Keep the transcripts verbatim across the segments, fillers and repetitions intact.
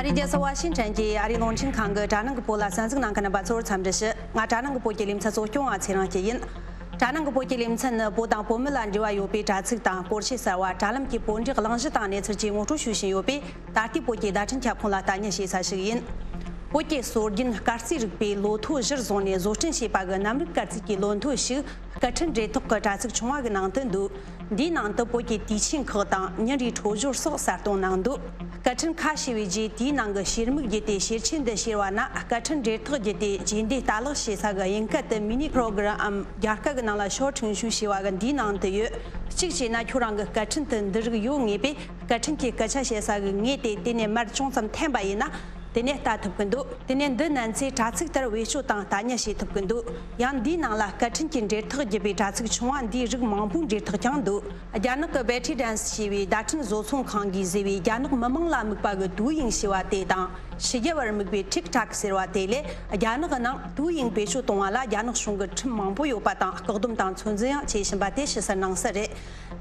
ཨ་རིའི་རྒྱལ་ས་ཝ་ཤིང་ཊོན་གྱི་ཨ་རིའི་རླུང་འཕྲིན་ཁང་གི་དྲ་སྣང་གི་བོད་ལ་གསན་གཟིགས་གནང་མཁན་རྣམ་པ་ཚོར་འཚམས་འདྲི་ཞུ། ང་དྲ་སྣང་གི་བོད་ཀྱི་ལེ་ཚན་གཙོ་སྐྱོང་བ་ཚེ་རིང་སྐྱིད་ཡིན། དྲ་སྣང་གི་བོད་ཀྱི་ལེ་ཚན་ནི་བོད་དང་བོད་མི་ལ་འབྲེལ་བ་ཡོད་པའི་དྲ་ཚིགས་དང་སྐོར་ཆས་གསར་བ། དྲ་ལམ་གྱི་བོད་འབྲེལ་གླེང་གཞི་དང་གནས་ཚུལ་བཅས་ངོ་སྤྲོད་ཞུ་བཞིན་ཡོད་པས། ད་ལྟའི་བོད་ཀྱི་བརྡ་འཕྲིན་ཁྱབ་ཁོངས་ལ་ལྟ་ཉན་བྱེད་ས་ཞིག་ཡིན། བོད་ཀྱི་སྲོལ་རྒྱུན་སྐར་རྩིས་རིག་པའི་ལོ་ཐོ་གཞིར་བཟུང་ནས་བཟོ་སྐྲུན་བྱས་པ་གི་གནམ་རིག་སྐར་རྩིས་ཀྱི་ལོ་ཐོ་ཞིག་སྐད་འཕྲིན་འབྲེལ་ཐོག་གི་དྲ་ཚིགས་ཆུང་བ་གི་ནང་དུ་འདུག་འདིའི་ནང་དུ་བོད་ཀྱི་དུས་ཆེན་ཁག་དང་ཉིན་རེའི་འཕྲོད་སྦྱོར་སོགས་གསལ་སྟོན་གནང་འདུག་སྐད་འཕྲིན་ཁ་ཕྱེ་བའི་རྗེས་དེའི་ནང་གི་ཕྱེད་མིག་བརྒྱུད་དེ་ཕྱེད་ཆས་འདི་ཕྱེ་བ་ན། སྐད་འཕྲིན་འབྲེལ་ཐོག་བརྒྱུད་དེ་རྗེས་འདེད་ལྟ་ལག་བྱེད་ས་གི་དབྱིན་སྐད་དུ་མི་ནི་པྲོ་གྷ་རམ་རྒྱ་སྐད་ཀྱི་ནང་ལ་ཤོར་ཊིང་ཞུ་ཞེས་པ་གི་འདིའི་ནང་དུ་ཡོད། གཅིག་བྱས་ན་ཁྱོད་རང་གི་སྐད་འཕྲིན་དུ་འདི་རིགས་ཡོད་ངེས་པས། སྐད་འཕྲིན་གྱི་སྐད་ཆ་བཤད་ས་གི་ངོས་དེ་དེ་ནས་མར་ཅུང་ཙམ་འཐེན་པ་ཡིན་ན། དེ་ནས་ལྟ་ཐུབ་ཀྱི་འདུག་དེ་ནས་འདི་མནན་ཚེ་དྲ་ཚིགས་ལྟར་བེད་སྤྱོད་དང་ལྟ་ཉན་བྱེད་ཐུབ་ཀྱི་འདུག་ཡང་འདིའི་ནང་ལ་སྐད་འཕྲིན་གྱི་འབྲེལ་ཐག་བརྒྱུད་པའི་དྲ་ཚིགས་ཆུང་བ་འདིའི་རིགས་མང་པོའི་འབྲེལ་ཐག་ཀྱང་འདུག་རྒྱ་ནག་གི་བེ་ཊི་ཌན་སི་ཞེས་པའི་བརྡ་འཕྲིན་བཟོ་ཚོང་ཁང་གིས་བཟོས་པའི་རྒྱ་ནག་མི་དམངས་ལ་དམིགས་པ་གི་ཏུའུ་ཡིང་ཞེས་པ་དེ་དང་། ཕྱི་རྒྱལ་བར་དམིགས་པའི་ཊིག་ཊོག་ཟེར་བ་དེ་ལས། རྒྱ་ནག་གི་ནང་ཏུའུ་ཡིང་བེད་སྤྱོད་གཏོང་བ་ལ་རྒྱ་ནག་གཞུང་གི་ཁྲིམས་མང་པོ་ཡོད་པ་དང་། བཀག་སྡོམ་དང་ཚོད་འཛིན་ཡང་བྱེད་བཞིན་པ་དེ་ཕྱི་གསལ་ནང་གསལ་རེད།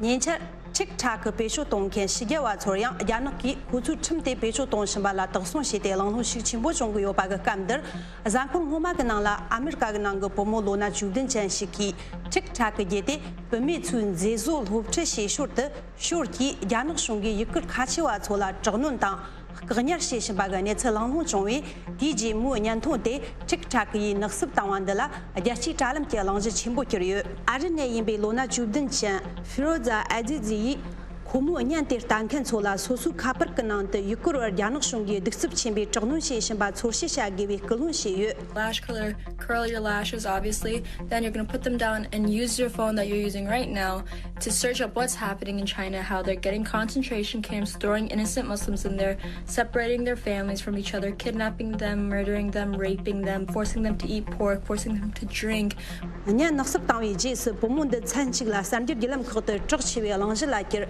ཉེ་ཆར། ཊིག་ཊོག་གི་བེད་སྤྱོད་གཏོང་མཁན་ཕྱི་རྒྱལ་བ་ཚོར་ཡང་རྒྱ་ནག་གིས་ཁོ་ཚོའི་ཁྲིམས་དེ་བེད་སྤྱོད་གཏོང་བཞིན་པ་ལ་དག་སྲུང་བྱས་ཏེ་གླེང་སློང་ཤུགས་ཆེན་པོ་བྱུང་གི་ཡོད་པ་གི་སྐབས་འདིར། གཟའ་འཁོར་སྔོན་མ་གི་ནང་ལ་ཨ་མི་རི་ཀ་གི་ནང་གི་བུ་མོ་ལོ་ན་བཅུ་བདུན་ཅན་ཞིག་གིས་ཊིག་ཊོག་གི་བརྒྱུད་དེ་བུད་མེད་ཚོའི་མཛེས་བཟོ་སློབ་ཁྲིད་བྱེད་ཞོར་དུ། ཞོར་གྱིས་རྒྱ་ནག་གཞུང་གིས་ཡུ་གུར་ཁ་ཆེ་བ་ཚོ་ལ་དྲག་གནོན་དང་བཀག་ཉར་བྱེད་བཞིན་པ་གི་གནས་ཚུལ་གླེང་སློང་བྱུང་བས། དེའི་རྗེས་མོའི་བརྙན་ཐུང་དེ་ཊིག་ཊོག་གིས་ནག་སུབ་བཏང་བ་འདི་ལ་རྒྱལ་སྤྱིའི་དྲ་ལམ་གྱི་གླེང་གཞི་ཆེན་པོ་གྱུར་ཡོད། ཨ་རི་ནས་ཡིན་པའི་ལོ་ན་བཅུ་བདུན་ཅན་ཕི་རོ་ཛ་ཨ་ཛི་ཛི་ཡིས། ཁོ་མོའི་བརྙན་དེ་ལྟ་མཁན་ཚོ་ལ་སོ་སོའི་ཁ་པར་གྱི་ནང་དུ་ཡུ་གུར་བར་རྒྱ་ནག་གཞུང་གིས་གདུག་རྩུབ་ཆེན་པོས་དྲག་གནོན་བྱེད་བཞིན་པ་ཚོར་ཤེས་བྱ་དགོས་པའི་སྐུལ་སློང་བྱས་ཡོད། Lash curler, curl your lashes, obviously. Then you're going to put them down and use your phone that you're using right now to search up what's happening in China, how they're getting concentration camps, throwing innocent Muslims in there, separating their families from each other, kidnapping them, murdering them, raping them, forcing them to eat pork, forcing them to drink. བརྙན་ནག་སུབ་བཏང་བའི་རྗེས་སུ་བུ་མོ་འདི་མཚན་གཅིག་ལ་གསར་འགྱུར་བརྒྱུད་ལམ་ཁག་ཏུ་གྲགས་ཆེ་བའི་གླེང་གཞི་ལ་གྱུར།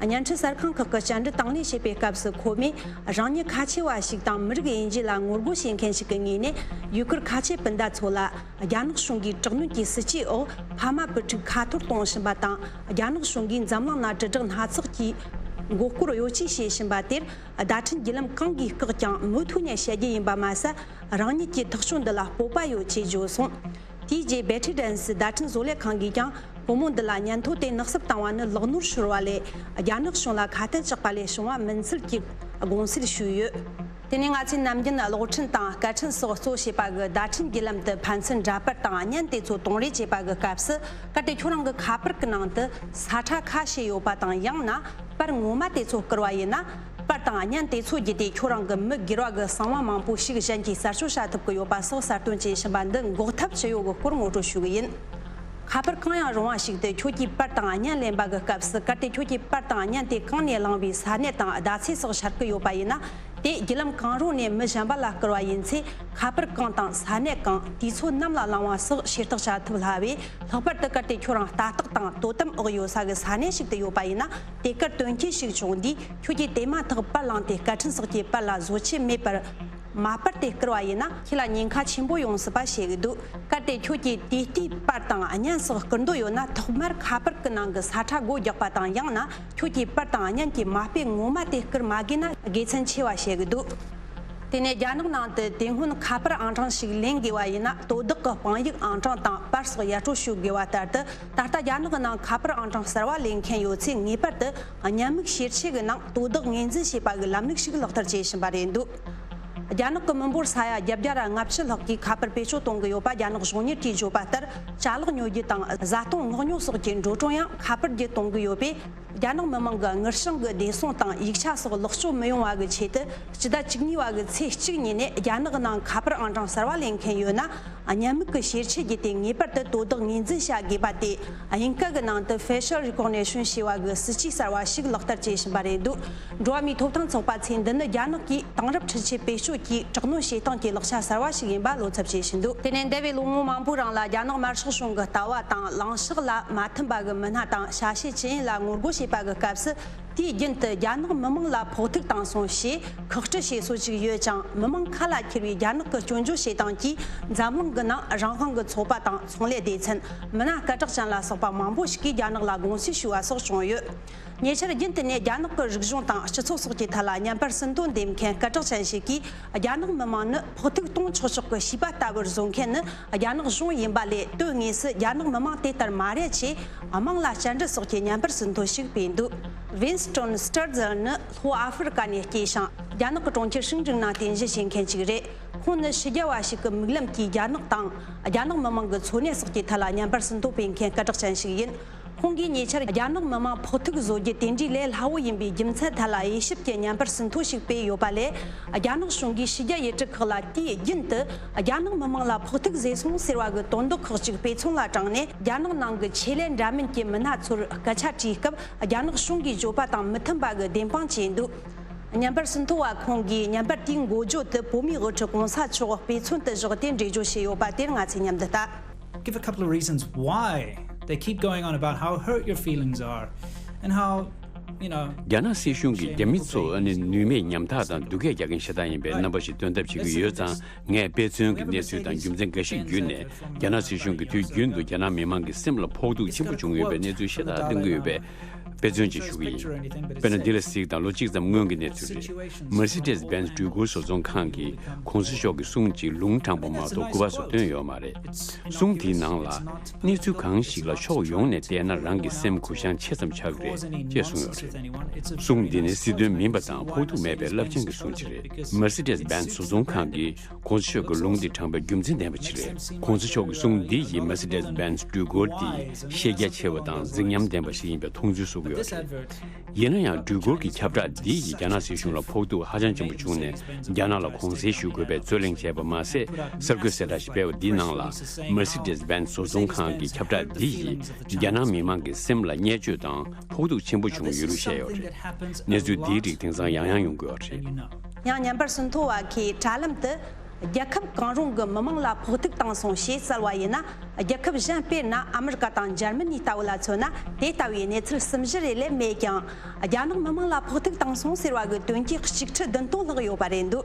བརྙན་འཕྲིན་གསར་ཁང་ཁག་གི་བཅར་འདྲི་དང་ལེན་བྱེད་པའི་སྐབས་སུ་ཁོ་མོས། རང་ཉིད་ཁ་ཆེ་བ་ཞིག་དང་མི་རིགས་དབྱེ་འབྱེད་ལ་ངོ་རྒོལ་བྱེད་མཁན་ཞིག་གི་ངོས་ནས། ཡུ་གུར་ཁ་ཆེ་སྤུན་ཟླ་ཚོ་ལ། རྒྱ་ནག་གཞུང་གིས་དྲག་གནོན་གྱི་སྲིད་ཇུས་འོག་ཕ་མ་བུ་ཕྲུག་ཁ་འཐོར་གཏོང་བཞིན་པ་དང་། རྒྱ་ནག་གཞུང་གིས་འཛམ་གླིང་ན་དྲིལ་བསྒྲགས་སྣ་ཚོགས་ཀྱིས་མགོ་སྐོར་གཡོ་ཇུས་བྱེད་བཞིན་པ་དེར། བརྡ་འཕྲིན་བརྒྱུད་ལམ་གང་གིས་བཀག་ཀྱང་མུ་མཐུད་ནས་བཤད་རྒྱུ་ཡིན་པ་མ་ཟད། རང་ཉིད་ཀྱི་ཐག་གཅོད་འདི་ལ་སྤོབས་པ་ཡོད་ཅེས་བརྗོད་སོང་། དེའི་རྗེས་བེ་ཊི་ཌན་སི་བརྡ་འཕྲིན་བཟོ་ལས་ཁང་གིས་ཀྱང་བུ་མོ་འདི་ལ་ཉན་ཐོས་དེ་ནག་སུབ་བཏང་བ་ནི་ལག་ནོར་ཤོར་བ་ལས། རྒྱ་ནག་གཞུང་ལ་ཁ་གཏད་གཅོག་པ་ལས་བྱུང་བ་མིན་ཚུལ་གྱི་དགོངས་སེལ་ཞུས་ཡོད། དེ་ནས་ང་ཚོས་ནམ་རྒྱུན་གློག་འཕྲིན་དང་སྐད་འཕྲིན་སོགས་གཙོ་བྱས་པ་གི་བརྡ་འཕྲིན་བརྒྱུད་ལམ་དུ་ཕན་ཚུན་འདྲ་པར་དང་བརྙན་དེ་ཚོ་གཏོང་རེས་བྱེད་པ་གི་སྐབས་སུ། གལ་ཏེ་ཁྱོད་རང་གི་ཁ་པར་གི་ནང་དུ་ས་ཁྲ་ཁ་ཕྱེ་ཡོད་པ་དང་། ཡང་ན་པར་ངོ་མ་དེ་ཚོ་བསྐུར་བ་ཡིན་ན། པར་དང་བརྙན་དེ་ཚོ་བརྒྱུད་དེ་ཁྱོད་རང་གི་མི་སྒེར་བ་གི་གསང་བ་མང་པོ་ཞིག་གཞན་གྱིས་གསར་བཅོས་བྱ་ཐུབ་ཀྱི་ཡོད་པ་སོགས་གསལ་སྟོན་བྱེད་བཞིན་པ་འདི་འགོག་ཐབས་ཅི་ཡོད་ཀྱི་སྐོར་ངོ་སྤྲོད་ཞུ་གི་ཡིན། ཁ་པར་གང་ཡང་རུང་བ་ཞིག་ཏུ་ཁྱོད་ཀྱིས་པར་དང་བརྙན་ལེན་པ་གི་སྐབས་སུ། གལ་ཏེ་ཁྱོད་ཀྱིས་པར་དང་བརྙན་དེ་གང་ནས་བླངས་པའི་ས་གནས་དང་ཟླ་ཚེས་སོགས་འཆར་གྱི་ཡོད་པ་ཡིན་ན། དེ་བརྒྱུད་ལམ་གང་རུང་ནས་མི་གཞན་པ་ལ་བསྐུར་བ་ཡིན་ཚེ། ཁ་པར་གང་དང་ས་གནས་གང་། དུས་ཚོད་ནམ་ལ་བླངས་པ་སོགས་ཤེས་རྟོགས་བྱ་ཐུབ་སླ་བས། ལྷག་པར་དུ་གལ་ཏེ་ཁྱོད་རང་ལྟ་རྟོག་དང་དོ་དམ་འོག་ཡོད་ས་གི་ས་གནས་ཤིག་ཏུ་ཡོད་པ་ཡིན་ན། དེ་གར་དོན་རྐྱེན་ཞིག་བྱུང་དུས་ཁྱོད་ཀྱིས་དེ་མ་ཐག་པར་བླངས་ཏེ་སྐད་འཕྲིན་སོགས་ཀྱི་པར་ལ་བཟོ་ཆེད་མེད་པར། མ་པར་དེ་བསྐུར་བ་ཡིན་ན་ཁྱེད་ལ་ཉེན་ཁ་ཆེན་པོ་ཡོང་སྲིད་པ་བཤད་ཀྱི་འདུག་གལ་ཏེ་ཁྱོད་ཀྱིས་དེ་ལྟའི་པར་དང་བརྙན་སོགས་བསྐུར་འདོད་ཡོད་ན། ཐོག་མར་ཁ་པར་གྱི་ནང་གི་ས་ཁྲ་སྒོ་རྒྱག་པ་དང་། ཡང་ན་ཁྱོད་ཀྱིས་པར་དང་བརྙན་གྱི་མ་དཔེ་ངོ་མ་དེ་བསྐུར་མ་དགོས་ན་དགེ་མཚན་ཆེ་བ་བཤད་ཀྱི་འདུག་དེ་ནས་རྒྱ་ནག་ནང་དུ་དེ་སྔོན་ཁ་པར་ཨང་གྲངས་ཤིག་ལེན་དགོས་པ་ཡིན་ན། དོ་བདག་གི་དཔང་ཡིག་ཨང་གྲངས་དང་པར་སོགས་ཡར་སྤྲོད་ཞུ་དགོས་པ་ལྟར་དུ། ད་ལྟ་རྒྱ་ནག་གི་ནང་ཁ་པར་ཨང་གྲངས་གསར་བ་ལེན་མཁན་ཡོད་ཚེ། ངེས་པར་དུ་བརྙན་མིག་ཕྱེད་ཆས་ཀྱི་ནང་དོ་བདག་ངོས་འཛིན་བྱེད་པ་གི་ལམ་ལུགས་ཤིག་ལག་བསྟར་བྱེད་བཞིན་པ་རེད་འདུག་རྒྱ་ནག་གི་མི་འབོར་ས་ཡ་བརྒྱད་བརྒྱ་ར་ལྔ་བཅུ་ལྷག་གིས་ཁ་པར་བེད་སྤྱོད་གཏོང་གི་ཡོད་པ། རྒྱ་ནག་གཞུང་གཉེར་གྱིས་བརྗོད་པ་ལྟར། ཅ་ལག་ཉོ་རྒྱུ་དང་བཟའ་བཏུང་མངགས་ཉོ་སོགས་ཀྱི་འགྲོ་གྲོན་ཡང་ཁ་པར་བརྒྱུད་གཏོང་གི་ཡོད་པས། རྒྱ་ནག་མི་དམངས་ཀྱི་དངུལ་བྱང་གི་བདེ་སྲུང་དང་ཡིག་ཆ་སོགས་ལེགས་བཅོས་མི་ཡོང་བ་གི་ཆེད་དུ། སྤྱི་ཟླ་བཅུ་གཉིས་པ་གི་ཚེས་གཅིག་ཉིན་ནས་རྒྱ་ནག་གི་ནང་ཁ་པར་ཨང་གྲངས་གསར་བ་ལེན་མཁན་ཡོད་ན། བརྙན་མིག་གི་ཕྱེད་ཆས་བརྒྱུད་དེ་ངེས་པར་དུ་དོ་བདག་ངོས་འཛིན་བྱ་དགོས་པ་དེ། དབྱིན་སྐད་ཀྱི་ནང་དུ་facial recognition ཞེས་པ་གི་སྲིད་ཇུས་གསར་བ་ཞིག་ལག་བསྟར་བྱེད་བཞིན་པ་རེད་འདུག་འགྲོ་བ་མིའི་ཐོབ་ཐང་ཚོགས་པ་ཚོས་འདི་ནི་རྒྱ་ནག་གིས་དེང་རབས་འཕྲུལ་ཆས་བེད་སྤྱོད་ཀྱིས་དྲག་གནོན་བྱེད་སྟངས་ཀྱི་ལག་ཆ་གསར་བ་ཞིག་ཡིན་པ་བློ་འཚབ་བྱེད་བཞིན་འདུག་དེ་ནས་འདས་པའི་ལོ་ངོ་མང་པོའི་རིང་ལ་རྒྱ་ནག་དམར་ཤོག་གཞུང་གི་ལྟ་བ་དང་ལངས་ཕྱོགས་ལ་མ་མཐུན་པ་གི་མི་སྣ་དང་ཞ་ཞི་ཅི་ཡིན་ལ་ངོ་རྒོལ་བྱེད་པ་གི་སྐབས་སུ། དུས་རྒྱུན་དུ་རྒྱ་ནག་མི་དམངས་ལ་ཕོག་ཐུག་བཏང་སོང་ཞེས་ཁག་དཀྲི་བྱེད་སྲོལ་ཞིག་ཡོད་ཅིང་། མི་མང་ཁ་ལ་འཁྱེར་བའི་རྒྱ་ནག་གི་སྐྱོན་བརྗོད་བྱེད་སྟངས་ཀྱིས་འཛམ་གླིང་གི་ནང་རང་དབང་གི་ཚོགས་པ་དང་ཚོང་ལས་སྡེ་ཚན། མི་སྣ་སྐད་གྲགས་ཅན་ལ་སོགས་པ་མང་པོ་ཞིག་གིས་རྒྱ་ནག་ལ་དགོངས་སེལ་ཞུས་པ་སོགས་བྱུང་ཡོད། ཉེ་ཆར་རྒྱུན་དུ་ནས་རྒྱ་ནག་གི་རིག་གཞུང་དང་སྤྱི་ཚོགས་སོགས་ཀྱི་ཐད་ལ་བརྙན་པར་ཟིན་ཐོ་འདེབས་མཁན་སྐད་གྲགས་ཅན་ཞིག་གིས། རྒྱ་ནག་མི་དམངས་ནི་ཕོག་ཐུག་གཏོང་ཆོག་ཆོག་གི་བྱིས་པ་ལྟ་བུར་བཟོ་མཁན་ནི་རྒྱ་ནག་གཞུང་ཡིན་པ་ལས། དོན་དངོས་སུ་རྒྱ་ནག་མི་དམངས་དེ་ལྟར་མ་རེད་ཅེས་དམངས་ལ་བཅར་འདྲི་སོགས་ཀྱི་བརྙན་པར་ཟིན་ཐོ་ཞིག་སྤེལ་འདུག Winston Sturzel ནི་ལྷོ་ཨ་ཧྥེ་རི་ཀ་ནས་སྐྱེས་ཤིང་། རྒྱ་ནག་གི་གྲོང་ཁྱེར་ཧྲིན་ཀྲིན་ནང་རྟེན་གཞི་བྱེད་མཁན་ཞིག་རེད། ཁོང་ནི་ཕྱི་རྒྱལ་བ་ཞིག་གི་མིག་ལམ་གྱིས་རྒྱ་ནག་དང་། རྒྱ་ནག་མི་དམངས་ཀྱི་འཚོ་གནས་སོགས་ཀྱི་ཐད་ལ་བརྙན་པར་ཟིན་ཐོ་སྤེལ་མཁན་སྐད་གྲགས་ཅན་ཞིག་ཡིན། ཁོང་གིས་ཉེ་ཆར་རྒྱ་ནག་མི་དམངས་ཕོག་ཐུག་བཟོ་རྒྱུ་དེ་འདྲའི་ལས་སླ་བོ་ཡིན་པའི་རྒྱུ་མཚན་ཐད་ལ་དབྱེ་ཞིབ་ཀྱི་བརྙན་པར་ཟིན་ཐོ་ཞིག་སྤེལ་ཡོད་པ་ལས། རྒྱ་ནག་གཞུང་གིས་ཕྱི་རྒྱལ་ཡུལ་གྲུ་ཁག་ལ་དུས་རྒྱུན་དུ་རྒྱ་ནག་མི་དམངས་ལ་ཕོག་ཐུག་བཟོས་སོང་ཟེར་བ་གི་དོན་དག་ཁག་ཅིག་དཔེ་མཚོན་ལ་དྲངས་ནས། རྒྱ་ནག་ནང་གི་ཆེད་ལས་འདྲ་མིན་གྱི་མི་སྣ་ཚོར་སྐད་ཆ་དྲིས་སྐབས། རྒྱ་ནག་གཞུང་གིས་བརྗོད་པ་དང་མི་མཐུན་པ་གི་བདེན་དཔང་བྱས་འདུག་བརྙན་པར་ཟིན་ཐོ་བ་ཁོང་གིས་བརྙན་པར་དེའི་འགོ་བརྗོད་དུ་བོད་མིའི་དབུ་ཁྲིད་གོང་ས་མཆོག་དཔེ་མཚོན་དུ་བཞག་སྟེ་འགྲེལ་བརྗོད་བྱས་ཡོད་པ་དེར་ང་ཚོས་མཉམ་དུ་ལྟ། Give a couple of reasons why they keep going on about how hurt your feelings are and how, you know, རྒྱ་ནག་སྲིད་གཞུང་གིས་རྒྱ་མི་ཚོ་ཨ་ནི་ནུས་མེད་ཉམ་ཐག་དང་སྡུག་སྐད་རྒྱག་མཁན་ཤ་སྟག་ཡིན་པའི་རྣམ་པ་ཞིག་སྟོན་ཐབས་བྱེད་ཀྱི་ཡོད་ཙང་། ངས་དཔེ་མཚོན་གྱི་གནས་ཚུལ་དང་རྒྱུ་མཚན་འགའ་ཞིག་བརྒྱུད་ནས། རྒྱ་ནག་སྲིད་གཞུང་གིས་དུས་རྒྱུན་དུ་རྒྱ་ནག་མི་མང་གི་སེམས་ལ་ཕོག་ཐུག་ཆེན་པོ་བྱུང་ཡོད་པའི་གནས་ཚུལ་ཤ་སྟག་སྟོན་གྱི་ཡོད་པའི་དཔེ་མཚོན་ཅིག་ཞུ་གི་ཡིན། དཔེར་ན། འདི་ལ་གཟིགས་དང་། ལོ་གཅིག་ཙམ་སྔོན་གྱི་གནས་ཚུལ་རེད། Mercedes-Benz འགྲུལ་འཁོར་བཟོ་ཚོང་ཁང་གིས་༸གོང་ས་མཆོག་གི་གསུང་གཅིག་ལུང་དྲངས་པ་མ་གཏོགས་སྐུ་པར་སོགས་བཏོན་ཡོད་མ་རེད། གསུང་དེའི་ནང་ལ། གནས་ཚུལ་གང་ཞིག་ལ་ཕྱོགས་ཡོངས་ནས་བལྟས་ན་རང་གི་སེམས་གུ་བཤངས་ཆེ་ཙམ་ཆགས་ཀྱི་རེད་ཅེས་གསུངས་ཡོད་རེད། གསུང་འདི་ནི་སྲིད་དོན་མིན་པ་དང་ཕོག་ཐུག་མེད་པའི་རླབས་ཆེན་གྱི་གསུང་ཅིག་རེད། Mercedes-Benz བཟོ་ཚོང་ཁང་གིས་༸གོང་ས་མཆོག་གི་ལུང་འདི་དྲངས་པའི་རྒྱུ་མཚན་ལྡན་པ་ཅིག་རེད། ༸གོང་ས་མཆོག་གི་གསུང་འདི་ཡིས་Mercedes-Benz འགྲུལ་འཁོར་འདི་ཤེས་རྒྱ་ཆེ་བ་དང་རྫིག་ཉམས་ལྡན་པ་ཞིག་ཡིན་པའི་མཐོང་ཚུལ་བཟོ་གི་ཡོད་རེད། ཡིན་ན་ཡང་། འགྲུལ་འཁོར་གྱི་ཁྱབ་བསྒྲགས་འདི་ཡིས་རྒྱ་ནག་སྲིད་གཞུང་ལ་ཕོག་ཐུག་ཧ་ཅང་ཆེན་པོ་བྱུང་ནས། རྒྱ་ནག་ལ་གུང་སེང་ཞུ་དགོས་པའི་རྩོད་གླེང་བྱས་པ་མ་ཟད། གསར་འགོད་གསལ་བསྒྲགས་ཤིག་སྤེལ་བ་འདིའི་ནང་ལ། Mercedes-Benz བཟོ་ཚོང་ཁང་གི་ཁྱབ་བསྒྲགས་འདི་ཡིས་རྒྱ་ནག་མི་མང་གི་སེམས་ལ་བརྙས་བཅོས་དང་ཕོག་ཐུག་ཆེན་པོ་བྱུང་ཡོད་ལུགས་བཤད་ཡོད་རེད། གནས་ཚུལ་འདིའི་རིགས་དེང་སང་ཡང་ཡང་ཡོང་གི་ཡོད་རེད། ཡང་། བརྙན་པར་ཟིན་ཐོ་བ་ཁོས་དྲ་ལམ་དུ། རྒྱལ་ཁབ་གང་རུང་གི་མི་དམངས་ལ་ཕོག་ཐུག་བཏང་སོང་ཞེས་གསལ་བ་ཡིན་ན། རྒྱལ་ཁབ་གཞན། དཔེར་ན། ཨ་མི་རི་ཀ་དང་འཇར་མ་ནི་ལྟ་བུ་ལ་མཚོན་ན། དེ་ལྟ་བུའི་གནས་ཚུལ་གསུམ་བཞི་རེ་ལས་མེད་ཀྱང་། རྒྱ་ནག་མི་དམངས་ལ་ཕོག་ཐུག་བཏང་སོང་ཟེར་བ་གི་དོན་རྐྱེན་གཅིག་ཁྲི་བདུན་སྟོང་ལྷག་ཡོད་པ་རེད་འདུག་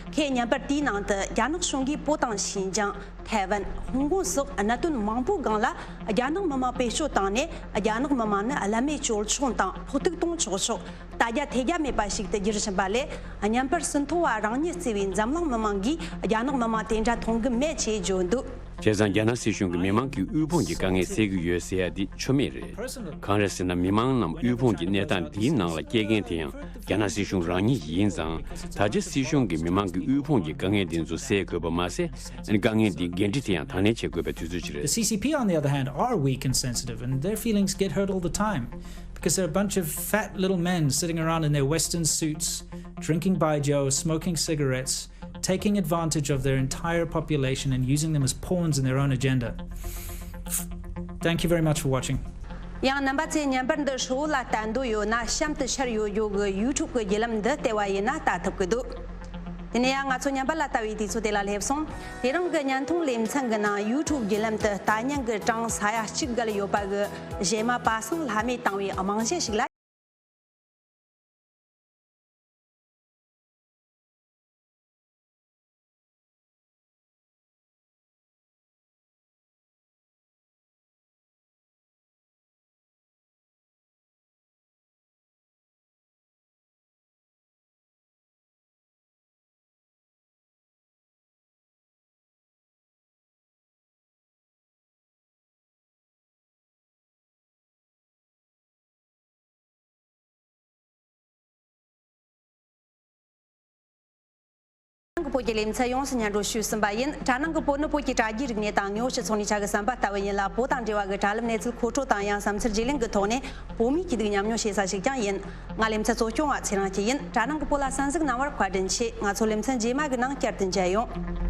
ཁོས་བརྙན་པར་དེའི་ནང་དུ། རྒྱ་ནག་གཞུང་གིས་བོད་དང་ཤིན་ཅང་། ཐའེ་ཝན། ཧོང་ཀོང་སོགས་གནད་དོན་མང་པོའི་སྒང་ལ་རྒྱ་ནག་མི་དམངས་བེད་སྤྱོད་བཏང་ནས། རྒྱ་ནག་མི་དམངས་ནི་བླ་མེད་བཅོལ་ཆོག་དང་ཕོག་ཐུག་གཏོང་ཆོག་ཆོག་ལྟ་རྒྱ་ཐེ་རྒྱ་མེད་པ་ཞིག་ཏུ་འགྱུར་བཞིན་པ་ལས། བརྙན་པར་ཟིན་ཐོ་བ་རང་ཉིད་གཙོས་པའི་འཛམ་གླིང་མི་མང་གིས་རྒྱ་ནག་མི་དམངས་དེ་འདྲ་མཐོང་གི་མེད་ཅེས་བརྗོད་འདུག་བྱས་ཙང་། རྒྱ་ནག་སྲིད་གཞུང་གིས་མི་མང་གི་དབུལ་ཕོངས་ཀྱི་དཀའ་ངལ་སེལ་གྱི་ཡོད་ཟེར་ཡ་འདི་ཆོ་མེད་རེད། གང་རེད་ཟེར་ན། མི་མང་རྣམས་དབུལ་ཕོངས་ཀྱི་གནས་སྟངས་འདིའི་ནང་ལ་སྐྱེལ་མཁན་དེ་ཡང་རྒྱ་ནག་སྲིད་གཞུང་རང་ཉིད་ཡིན་ཙང་། ད་ཆ་སྲིད་གཞུང་གིས་མི་མང་གི་དབུལ་ཕོངས་ཀྱི་དཀའ་ངལ་འདི་ཚོ་སེལ་དགོས་པ་མ་ཟད། དཀའ་ངལ་འདིའི་འགན་འཁྲི་དེ་ཡང་དང་ལེན་བྱེད་དགོས་པའི་དུས་ཚོད་ཅིག་རེད། The C C P, on the other hand, are weak and sensitive, and their feelings get hurt all the time. Because they're a bunch of fat little men sitting around in their Western suits, drinking baijiu, smoking cigarettes, taking advantage of their entire population and using them as pawns in their own agenda. Thank you very much for watching. ཡང་། རྣམ་པ་ཚོས་བརྙན་པར་འདི་ཧྲིལ་བོ་ལ་བལྟ་འདོད་ཡོད་ན། གཤམ་དུ་ཤར་ཡོད་རྒྱུ་གི་ཡུ་ཊུབ་གི་བརྒྱུད་ལམ་འདི་བལྟས་པ་ཡིན་ན་ལྟ་ཐུབ་ཀྱི་འདུག་དེ་ནས་ཡང་ང་ཚོ་བརྙན་པར་ལ་ལྟ་བའི་དུས་ཚོད་དེ་ལ་སླེབས་སོང་། དེ་རིང་གི་བརྙན་ཐུང་ལེ་ཚན་གྱི་ནང་ཡུ་ཊུབ་བརྒྱུད་ལམ་དུ་ལྟ་མཁན་གྱི་གྲངས་ས་ཡ་གཅིག་བརྒལ་ཡོད་པ་གི་གཞས་མ་པ་སངས་ལྷ་མོས་བཏང་བའི་རྨང་གཞི་ཞིག་ལ། གི་བོད་ཀྱི་ལེ་ཚན་ཡོངས་སུ་སྙན་སྒྲོན་ཞུས་ཟིན་པ་ཡིན། དྲ་ནང་གི་བོད་ནི་བོད་ཀྱི་དྲ་རྒྱའི་རིག་གནས་དང་དངོས་ཡོད་སྤྱི་ཚོགས་ནས་ཆ་གི་བསམ་པ་ལྟ་བུ་ཡིན་ལ། བོད་དང་འབྲེལ་བ་གི་དྲ་ལམ་གནས་ཚུལ་མཁོ་སྤྲོད་དང་ཡང་བསམ་འཆར་བརྗེ་ལེན་གྱི་ཐོག་ནས་བོད་མིའི་སྐྱིད་སྡུག་མཉམ་མྱོང་བྱེད་ས་ཞིག་ཀྱང་ཡིན། ང་ལེ་ཚན་གཙོ་སྐྱོང་བ་ཚེ་རིང་སྐྱིད་ཡིན། དྲ་ནང་གི་བོད་ལ་གསན་གཟིགས་གནང་བར་བཀའ་དྲིན་ཆེ། ང་ཚོ་ལེ་ཚན་རྗེས་མ་གི་ནང་བསྐྱར་དུ་མཇལ་ཡོང་།